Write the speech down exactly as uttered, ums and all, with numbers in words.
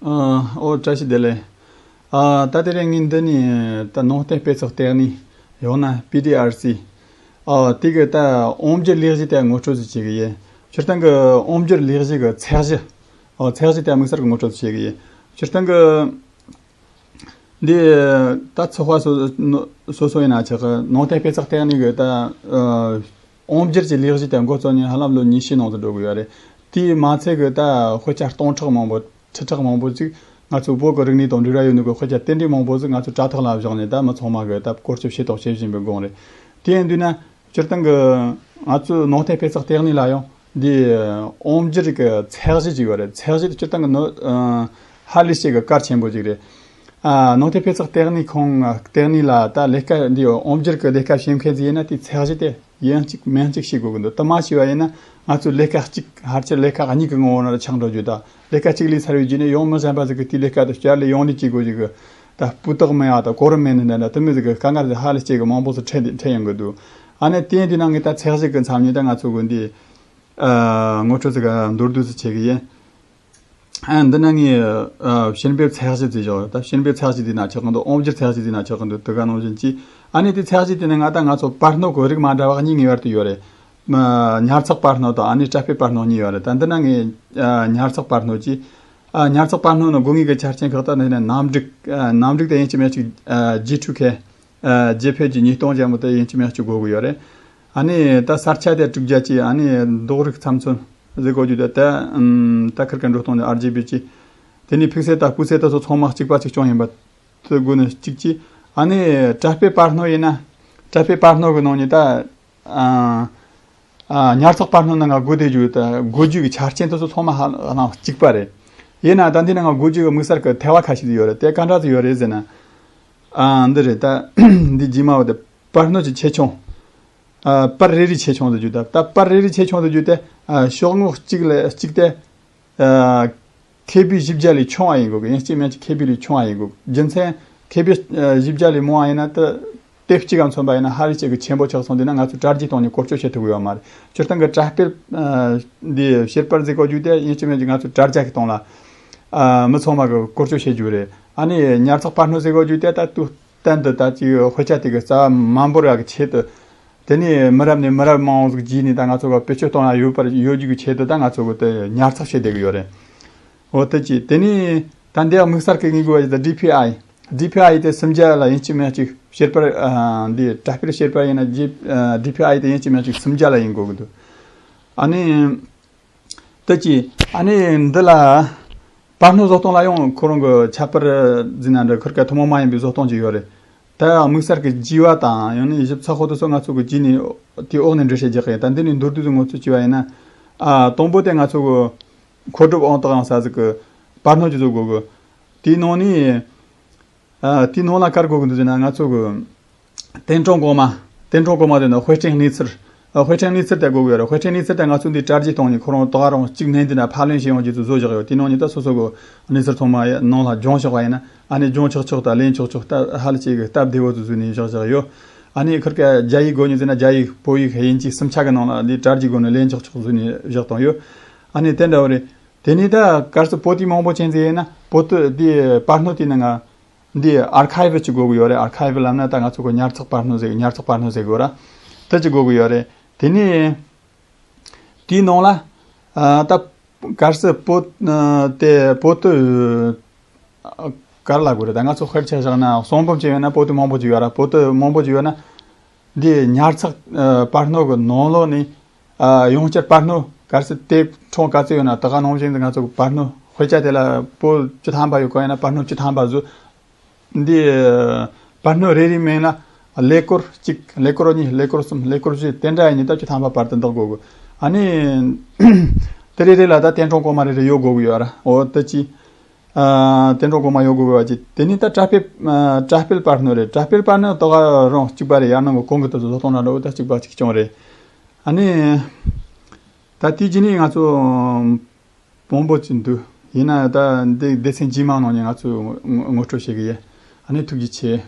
ཨ། ཨོ། བཀྲ་ཤིས་བདེ་ལེགས། ཨ། ད་དེ་རིང་ངས་འདི་ནས་ད་ནང་བསྟན་དཔེ་ཚོགས་ལྟེ་གནས། ཡང་ན་པི་ཌི་ཨར་སི། ཨ། དེ་གི་ད་འོམ་སྒྱུར་ལས་གཞི་དེ་ངོ་སྤྲོད་ཅིག་བྱེད་གི་ཡིན། སྤྱིར་བཏང་གི་འོམ་སྒྱུར་ལས་གཞི་གི་ཚད་གཞི། ཨ། ཚད་གཞི་དེ་དམིགས་བསལ་གི་ངོ་སྤྲོད་ཅིག་བྱེད་གི་ཡིན། སྤྱིར་བཏང་གི་འདི་ད་ཚོགས་པ་སོ་སོ་སོ་ཡིན་ན་ཆོག་གི། ནང་བསྟན་དཔེ་ཚོགས་ལྟེ་གནས་གི་ད་ཨ་འོམ་སྒྱུར་གྱི་ལས་གཞི་དེ་འགོ་བཙུགས་ནས་ཧ་ལམ་ལོ་ཉི་ཤུའི་ནང་དུ་འགྲོ་གི་ཡོད་རེད། དེའི་མ་ཚད་གི་ད་དཔེ་ཆ་སྟོང་ཕྲག་མང་པོ། ཁྲི་ཕྲག་མང་པོ་ཅིག་ང་ཚོའི་བོད་ཀྱི་རིག་གནས་དང་འབྲེལ་བ་ཡོད་ནོ་གི་དཔེ་ཆ་དེ་འདྲའི་མང་པོ་ཟིག་ང་ཚོའི་དྲ་ཐོག་ལ་བཞག་ནས་ད་མི་ཚང་མ་གི་ད་བཀོལ་སྤྱོད་བྱེད་དང་བྱེད་བཞིན་པའི་སྒང་རེད། དེ་ཡིན་དུས་ན་སྤྱིར་བཏང་གི་ང་ཚོའི་ནང་བསྟན་དཔེ་ཚོགས་ལྟེ་གནས་ལ་ཡང་འདི་འོམ་སྒྱུར་གི་ཚད་གཞི་ཅིག་ཡོད་རེད། ཚད་གཞི་དེ་སྤྱིར་བཏང་གི་ནི་ཨ་ཧ་ལས་ཅིག་གི་གལ་ཆེན་པོ་ཅིག་རེད། ཨ། ནང་བསྟན་དཔེ་ཚོགས་ལྟེ་གནས་ཁང་ལྟེ་གནས་ལ་ད་ལས་ཀ་འདི་འོམ་སྒྱུར་གི་ལས་ཀ་བྱེད་མཁན་ཟིག་ཡིན་ན་དེའི་ཚད་གཞི་དེ་ཡིན་གཅིག་མིན་གཅིག་བྱེད་དགོས་ཀྱི་འདུག་དེ་མ་བྱས་པ་ཡིན་ན་ང་ཚོའི་ལས་ཀ་གཅིག་ཕལ་ཆེར་ལས་ཀ་གཉིས་ཀྱི་ངོ་བོ་ནང་ལ་ཆགས་འགྲོ་རྒྱུ་དང་། ལས་ཀ་གཅིག་ལས་ཚར་བའི་རྗེས་ནས་ཡང་མི་གཞན་པ་ཟིག་གིས་དེའི་ལས་ཀ་དེ་བསྐྱར་ལས་ཡང་ལས་བྱེད་དགོས་ཀྱི། ད་སྤུས་དག་མེད་ཡ་དང་གོ་རིམ་མེད་ནི་འདྲ་འདྲ་དེ་མོ་ཟིག་གི་དཀའ་ངལ་དེ་ཧ་ལས་ཅིག་གི་མང་པོ་ཟིག་འཕྲད་འཕྲད་ཡོང་གི་འདུག་ཨ་ནི་དེ་ཡིན་དུས་ན་ངས་ད་ཚད་གཞི་གི་མཚམས་ནས་ད་ང་ཚོ་གི་འདི་ཨ་ངོ་སྤྲོད་ཟིག་ག་མདོར་བསྡུས་ཟིག་བྱེད་གི་ཡིན། ཨ། འདི་ན་ངས་ཨ་བཤེར་འབེབས་ཚད་གཞི་བརྩིས་བཞག་ཡོད། ད་བཤེར་འབེབས་ཚད་གཞི་བརྩིས་ན་ཆོག་གི་འདུག་འོམ་སྒྱུར་ཚད་གཞི་བརྩིས་ན་ཆོག་གི་འདུག་དེ་ག་ནང་བཞིན་གྱིས། ཨ་ནི་དེ་ཚད་གཞི་དེ་ནི་ང་ད་ང་ཚོ་པར་སྣོན་གྱི་རིགས་མ་འདྲ་བ་གཉིས་ངེས་པར་དུ་ཡོད་རེད། མ། ཉར་ཚགས་པར་སྣོན་དང་ཨ་ནི་དྲ་སྤེལ་པར་སྣོན་གཉིས་ཡོད་རེད། ད་འདི་ན་ངས་ཨ་ཉར་ཚགས་པར་སྣོན་གྱིས། ཨ། ཉར་ཚགས་པར་སྣོན་ནི་དགོས་ངེས་ཀྱི་ཆ་རྐྱེན་ཁག་ད་འདི་ནས་རྣམ་སྒྲིག་ཨ་རྣམ་སྒྲིག་དེ་ཡིན་གཅིག་མིན་གཅིག་ཨ་ཇེ་ཕྲུག་གི་ཨ་ཇེ་ཕལ་གྱི་ཉིས་སྟོང་ཅན་མོ་དེ་ཡིན་གཅིག་མིན་གཅིག་དགོས་ཀྱི་ཡོད་རེད། ཨ་ནི་ད་ས་ཆ་དེ་དྲུག་བརྒྱ་གཅིག་ཨ་ནི་རྡོག་རིགས་ཚབ་མཚོན་ཟེར་གོ་རྒྱུ་དེ་ད་ཨམ་ད་ཁིར་ཀ་འགྲོ་སྟངས་དེ་ཨར་ཇི་བི་གཅིག་དེ་ནས་ཕིག་སེལ་དང་སྤུས་ཚད་དེ་ཚོ་ཚང་མ་གཅིག་པ་གཅིག་རྐྱང་ཡིན་པ་དེ་དགོས་ནི་གཅིག་གཅིག་ཨ་ནི་དྲ་སྤེལ་པར་སྣོན་ཡིན་ན་དྲ་སྤེལ་པར་སྣོན་གྱི་ནང་ནས་ད་ཨ་ཨ་ཉར་ཚགས་པར་སྣོན་ནང་ང་དགོས་དེ་རྒྱུ་ད་དགོས་རྒྱུ་གི་ཆ་རྐྱེན་དེ་ཚོ་ཚང་མ་ཧ་ལམ་གཅིག་པ་རེད། ཡིན་ན་ད་འདི་ནང་ང་དགོས་རྒྱུ་གི་དམིགས་བསལ་གྱི་ཐལ་བ་ཁ་ཤས་ཡོད་རེད། དེ་ག་འདྲ་ཟིག་ཡོད་རེད་ཟེར་ན། ཨ། འདི་རེད། ད་འདི་རྗེས་མ་བ་དེ་པར་སྣོན་གྱི་ཆེ་ཆུང་། ཨ། པར་རེ་རེའི་ཆེ་ཆུང་དུ་བརྗོད། ད་ད་པར་རེ་རེའི་ཆེ་ཆུང་དུ་བརྗོད་དེ། ཨ། ཤོག་ངོས་གཅིག་ལས་གཅིག་དེ། ཨ། ཁེ་བྷི་བཞི་བརྒྱ་ལས་ཆུང་བ་ཡིན་དགོས་ཀྱི། ཡིན་གཅིག་མིན་གཅིག་ཁེ་བྷི་ལས་ཆུང་བ་ཡིན་དགོས། རྒྱུ་མཚན་ཁེ་བྷི་ཨ་བཞི་བརྒྱ་ལས་མང་བ་ཡིན་ན་དེ་དེབ་གཅིག་ག་མཚོན་པ་ཡིན་ན་ཧ་ལས་ཅིག་གི་ཆེན་པོ་ཆགས་སོང་། དེ་ན་ང་ཚོས་དྲ་རྒྱའི་སྟེང་ནས་བཀོལ་སྤྱོད་བྱེད་ཐུབ་ཀྱི་ཡོད་མ་རེད། སྤྱིར་བཏང་གི་དྲ་སྤེལ་ཨ་འདི་བཤེར་པར་ཟེར་གོ་རྒྱུ་དེ་ཡིན་གཅིག་མིན་གཅིག་ང་ཚོས་དྲ་རྒྱ་གི་སྟེང་ལ་ཨ་མི་ཚང་མ་གི་བཀོལ་སྤྱོད་བྱེད་རྒྱུ་རེད། ཨ་ནི་ཉར་ཚགས་པར་སྣོན་ཟེར་གོ་རྒྱུ་དེ་ད་དུས་གཏན་དུ་ད་ཅིག་དཔེ་ཆ་དེ་གི་རྩ་བ་མ་འབོར་བ་གི་ཆེད་དུ། དེ་ནས་མི་རབས་ནས་མི་རབས་མང་བོ་ཟིག་བརྒྱུད་ནས་ད་ང་ཚོ་གི་བེད་སྤྱོད་གཏོང་ཡ་ཡོད་པར་ཡོད་རྒྱུ་གི་ཆེད་དུ་ད་ང་ཚོ་གི་དེ་ཉར་ཚགས་བྱེད་བསྡད་གི་ཡོད་རེད། འོ་དེ་ཅི། དེ་ནས་ད་འདི་ཡང་དམིགས་བསལ་གི་ངེས་དགོས་པ་ཞིག་ད་ཌི་ཕི་ཨའི། ཌི་ཕི་ཨའི་དེ་སུམ་བརྒྱ་ལ་ཡིན་གཅིག་མིན་གཅིག་བཤེར་པར་ཨ་འདི་དྲ་སྤེལ་བཤེར་པར་ཡིན་ན་ཌི་ཨ་ཌི་ཕི་ཨའི་དེ་ཡིན་གཅིག་མིན་གཅིག་སུམ་བརྒྱ་ལ་ཡིན་དགོས་གི་འདུག་ཨ་ནི་དེ་ཅི། ཨ་ནི་འདི་ལ་པར་སྣོན་བཟོ་སྟངས་ལ་ཡང་ཁོ་རང་གི་ཁྱད་པར་ཟེར་ན་འདྲ། ཁིར་ཀ་ཐུན་མོང་མ་ཡིན་པའི་བཟོ་སྟངས་ཅིག་ཡོད་རེད། ད་དམིགས་བསལ་གྱི་རྒྱས་པ་དང་ཡང་ན་ཞིབ་ཚགས་པོ་དེ་ཚོ་ང་ཚོ་གི་རྗེས་ནས་དེའི་འོག་ནས་འགྲེལ་བཤད་རྒྱག་གི་ཡིན། ད་འདི་ནས་མདོར་བསྡུས་སུ་ངོ་སྤྲོད་བྱས་པ་ཡིན་ན། ཨ། དང་པོ་དེ་ང་ཚོ་གི་མཁོ་སྒྲུབ་ཨང་རྟགས་ཡང་ས་ཟིག་གི་པར་སྣོན་གྱི་བཟོ་དགོས་གི། དེའི་ནང་ནས། ཨ། དེའི་ནང་ལ་ག་རེ་དགོས་གི་འདུག་ཟེར་ན། ང་ཚོ་གི་ཐེངས་གྲངས་གོང་མ། ཐེངས་གྲངས་གོང་མ་དེ་ནི་དཔེ་སྐྲུན་གནས་ཚུལ། ཨ། དཔེ་སྐྲུན་གནས་ཚུལ་དེ་དགོས་གི་ཡོད་རེད། དཔེ་སྐྲུན་གནས་ཚུལ་དེ་ང་ཚོ་འདི་དྲ་རྒྱའི་སྟེང་ནས་ཁོ་རང་ད་ག་རང་གཅིག་མིན་འདི་ན་ཕབ་ལེན་བྱེད་ཡོང་རྒྱུ་ཚོ་བཟོ་བཞག་ཡོད། དེའི་ནང་ནས་ད་སོ་སོ་གི་གནས་ཚུལ་ཚང་མ་ནང་ལ་སྦྱོང་བཞག་པ་ཡིན་ན། ཨ་ནི་སྦྱོང་ཆོག་ཆོག་དང་ལེན་ཆོག་ཆོག་ད་ཧ་ལས་ཅིག་གི་སྟབས་བདེ་བོ་དུ་བཟོས་ནས་བཞག་བཞག་ཡོད། ཨ་ནི་ཁིར་ཀ་རྒྱ་ཡིག་དགོས་ཉེ་ཟེར་ན་རྒྱ་ཡིག་བོད་ཡིག་དབྱིན་ཇི་གསུམ་ཆ་གི་ནང་ལ་འདི་དྲ་རྒྱའི་སྒོ་ནས་ལེན་ཆོག་ཆོག་བཟོས་ནས་བཞག་བཏང་ཡོད། ཨ་ནི་དེ་འདྲ་བོ་རེད། དེ་ནས་ད་གལ་སྲིད་པོ་ཏི་མང་པོ་ཅན་ཟིག་ཡིན་ན་པོ་ཏི་འདི་པར་སྣོན་དེ་ནང་ང་འདི་ཨར་ཁའི་བི་ཅིག་དགོས་གི་ཡོད་རེད། ཨར་ཁའི་བི་ལབ་ན་ད་ང་ཚོ་གི་ཉར་ཚགས་པར་སྣོན་ཟེར། ཉར་ཚགས་པར་སྣོན་ཟེར་གི་ཡོད་ར། དེ་ཅིག་དགོས་གི་ཡོད་རེད། དེ་ནས། དེའི་ནང་ལ། ཨ། ད་གལ་སྲིད་པོ། ཨ། དེ་པོ་ཏི། ཨ། ག་རེ་ལབ་དགོས་རེད། ད་ང་ཚོ་དཔེར་ཆ་བཞག་ན་གསུང་འབུམ་ཅིག་ཡོད་ན་པོ་ཏི་མང་པོ་ཅིག་ཡོད་ར། པོ་ཏི་མང་པོ་ཅིག་ཡོད་ན། འདི་ཉར་ཚགས། ཨ། པར་སྣོན་གི་ནང་ལོགས་ནས། ཨ། ཡང་བསྐྱར་པར་སྣོན་གལ་སྲིད་དེབ་ཕྲེང་ག་ཚོད་ཡོད་ན་ད་ག་ནང་བཞིན་དུ་ང་ཚོ་གི་པར་སྣོན་དཔེ་ཆ་དེ་ལ་པོ་བཅུ་ཐམ་པ་ཡོད་ག་ཡིན་ན་པར་སྣོན་བཅུ་ཐམ་པ་བཟོ། འདི་པར་སྣོན་རེ་རེའི་མིང་ལ་ཀླད་ཀོར་གཅིག་ཀླད་ཀོར་གཉིས། ཀླད་ཀོར་གསུམ། ཀླད་ཀོར་བཞི། དེ་འདྲ་ཡིན་ཉིན་ད་བཅུ་ཐམ་པ་བར་དུ་འདེགས་དགོས་གི། ཨ་ནི་དེ་རེ་རེ་ལ་ད་ཐེངས་གྲངས་གོང་མ་རེ་རེ་ཡོད་དགོས་གི་ཡོད་ར། འོ་དེ་ཅི། ཨ། ཐེངས་གྲངས་གོང་མ་ཡོད་དགོས་གི་བ་ཅི། དེ་ནི་ད་དྲ་སྤེལ། ཨ། དྲ་སྤེལ་པར་སྣོན་རེད། དྲ་སྤེལ་པར་སྣོན་ད་ག་རང་གཅིག་པ་རེད། ཡང་ན་གོང་གི་དེ་ཚོ་བཟོ་སྟངས་འདྲ་འདྲ་བོ་ད་གཅིག་པ་གཅིག་རྐྱང་རེད། ཨ་ནི་ད་དེའི་རྗེས་ནས་ང་ཚོ་མང་པོ་ཅིག་འདུག་ཡིན་ན་ད་འདི་སྡེ་ཚན་རྗེས་མ་ནང་ནས་ང་ཚོས་ངོ་ངོ་སྤྲོད་བྱེད་གི་ཡིན། ཨ་ནི་ཐུགས་རྗེ་ཆེ།